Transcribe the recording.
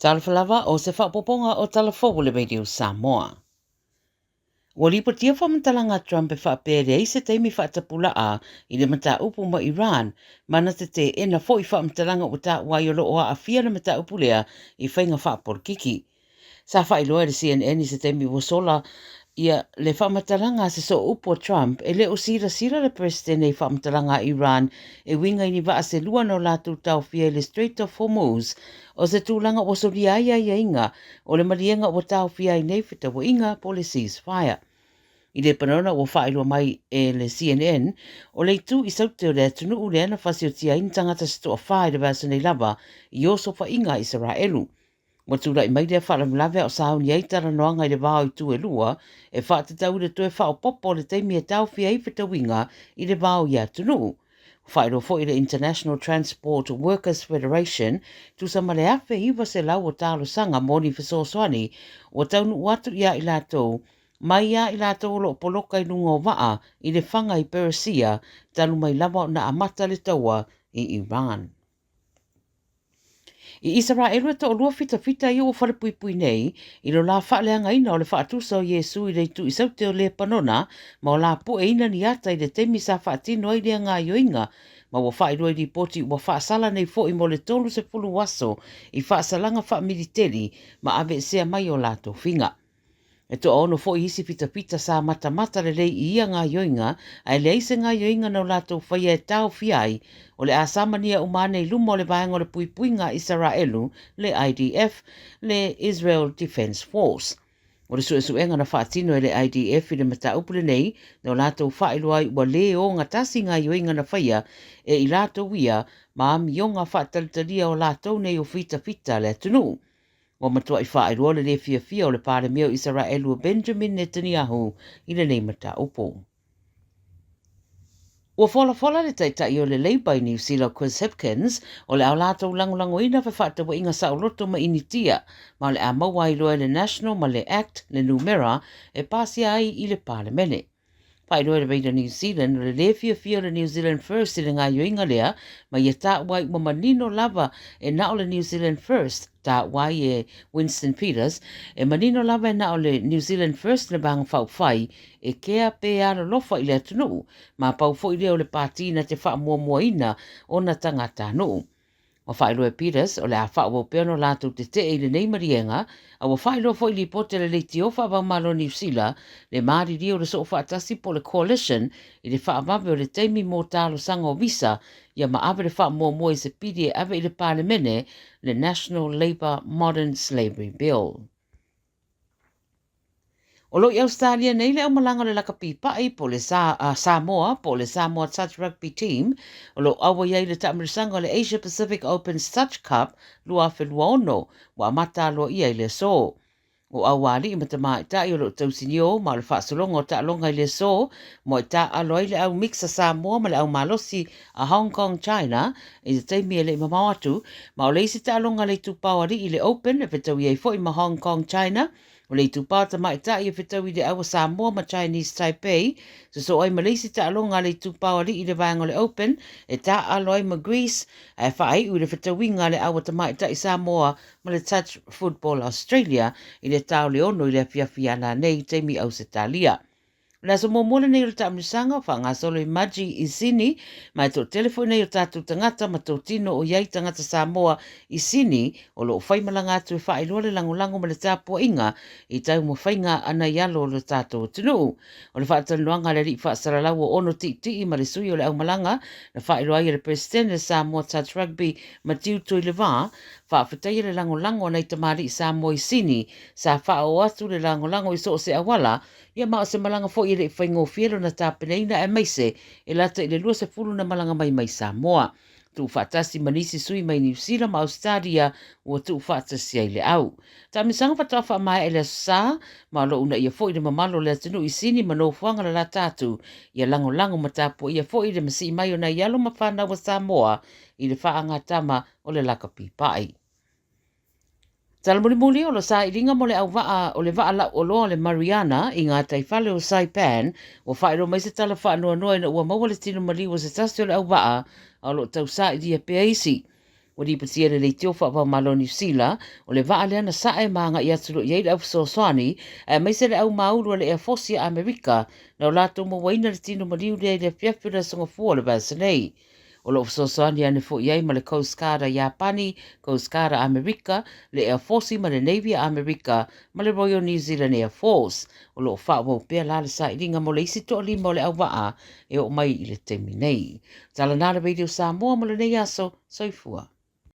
Talofa lava o se faaopoopoga o Tala Fou o le Radio Samoa. Ua lipotia faamatalaga a Trump e faapea e leai se taimi faatapulaa i le mataupu ma Iran ma na te teena foi faamatalaga ua taua ai o lo o aafia le mataupu lea i faiga faapolokiki. Sa faailoa e le CNN i se taimi ua sola ia le faamatalaga a se sooupu a Trump e le o silasila le Peresetene i faamatalaga a Iran e uiga i ni vaa se lua na o latou taofia i le Strait of Hormuz o se tulaga ua solia ai aiaiga o le maliega ua taofia ai nei fetauaiga po o le ceasefire. I Lepanona ua faailoa mai e le CNN o le itu i Saute o le atunuu lea na fasiotia ai ni tagata se toafa i le vaiaso nei lava i osofaiga a Isaraelu. Ua tulai mai lea faalavelave a o sauni ai talanoaga i le va o itu e lua e faatatau i le toe faaopoopo o le taimi e taofia ai fetauiga i le va o ia atunuu. Ua faailoa foi e le International Transport Workers Federation tusa ma le 1,900 o talosaga mo ni fesoasoani ua taunuu atu iā i latou mai iā i latou o lo o poloka i luga o vaa i le faga i Peresia talu mai lava ona amata le taua i Iran. I Isaraelu e toalua fitafita ia ua falepuipui nei i lo la faaleagaina o le faatusa o Iesu i le itu i saute o Lepanona ma o la pueina ni ata i le taimi sa faatino ai lea gaoioiga ma ua faailoa i lipoti ua faasala nei foi mo le 30 aso i faasalaga faamiliteli ma aveesea mai o la tofiga. E toaono foi isi fitafita sa matamata lelei i ia gaoioiga, ae leai se gaoioiga na o latou faia e taofia ai, o le a samania uma ane i luma o le Vaega o le Puipuiga a Isaraelu, le IDF, le Israel Defense Force. O le suesuega na faatino e le IDF i le mataupu lenei, na o latou faailoa ai ua lē ogatasi gaoioiga na faia e i latou ia ma amioga faatalitalia o latou nei o fitafita a le atunuu. Ua matuai faailoa le lē fiafia o le Palemia o Isaraelu o Benjamin Netanyahu i lenei mataupu. Ua folafola le Taitai o le Labour i Niu Sila o Chris Hipkins o le a latou lagolagoina fefaatauaiga saoloto ma Initia ma o le a maua ai loa e le National ma le Act le numera e pasia ai i le Palemene. Faailoa e le Radio New Zealand o le lē fiafia o le New Zealand First i le gaoioiga lea ma ia taua ai ua manino lava e na o le New Zealand First taua ai e Winston Peters e manino lava e na o le New Zealand First le Vaega Faaupufai e kea pe alolofa i le atunuu ma pau foi lea o le pati na te faamuamuaina ona tagatanuu. Ua faailoa e Peters o le a faaauau pea ona latou tetee i lenei maliega, a ua faailoa foi i lipoti a le Leitio Faavaomalo Niu Sila le malilie o le Soofaatasi po o le Coalition i le faavave o le taimi mo talosaga o visa ia ma ave le faamuamua i se pili e ave i le Palemene le National Labour Modern Slavery Bill. O lo o i Ausetalia nei le aumalaga o le lakapi paʻi po o le Sa, uh, Samoa po o le Samoa Touch Rugby Team o lo o auai ai le taamilosaga o le Asia Pacific Open Touch Cup 2026 ua amata aloaia i le aso. O aualiʻi ma tamaitai o lo o tausinio ma o le faasologa o taaloga i le aso mo e taaalo ai le au mix a Samoa ma le au malosi a Hong Kong China i se taimi e le i mamao atu ma o le isi taaloga a le itupa o alii i le Open e fetaui ai foi ma Hong Kong China O le itupa o tamaitai e fetaui i le au a Samoa ma Chinese Taipei, sosoo ai ma le isi taaloga a le itupa o alii i le vaega o le Open e taaalo ai ma Greece, ae faaiu i le fetauiga a le au a tamaitai Samoa ma le Touch Football Australia i le ta o le ono i le afiafi a nanei i taimi Ausetalia. O le aso muamua lenei o le taamilosaga o faagasolo i Mudgee i Sini, ma e toatele foi nei o tatou tagata ma totino o i ai tagata Samoa i Sini o lo o faimalaga atu e faailoa le lagolago ma le tapuaiga i taumafaiga a nai alo o lo tatou atunuu. O le faatalanoaga a le alii faasalalau o Ono Tiitii ma le sui o le aumalaga na faailoa ai e le Peresetene Samoa Touch Rugby Matiu Tuileva, faafetaia le lagolago a nai tamalii Samoa i Sini sa faaoo atu le lagolago i so o se auala Ia ma o se malaga foi e le i faigofie lona tapenaina aemaise e lata i le 20 na malaga mai mai Samoa. Tuufaatasi ma nisi sui mai Niu Sila ma Ausetalia ua tuufaatasi ai le au. Taamilosaga faatoa faamaea i le Aso Sa ma o lo o uunaia foi le mamalu o le atunuu i Sini ma nofoaga lalata atu ia lagolago ma tapuaia foi le masii mai o nai alo ma fanau a Samoa i le faagatama o le lakapi paʻi. Tala mulimuli o lo sailiga mo le auvaa o le vaa lauoloa o le Mariana i gataifale o Saipan, ua faailoa mai se tala faanoanoa ina ua maua le tino maliu o se tasi o le auvaa a o lo o tau sailia pea isi. Ua lipotia e le Leitio Faavaomalo o Niu Sila, o le vaa lea na sae ma agai atu loa i ai le au fesoasoani, aemaise le au māulu a le Eafosi a Amerika na o latou mauaina le tino maliu lea i le afiafi o le Aso Gafua o le vaiaso nei. O lo o fesoasoani ane foi i ai ma le Coast Guard a Iapani, Coast Guard a Amerika, le Air Force ma le Navy a Amerika, ma le Royal New Zealand Air Force. O lo o faaauau pea la le sailiga mo le isi toalima o le auvaa e oo mai i le taimi nei. Tala na le Radio Samoa mo lenei aso. Soifua.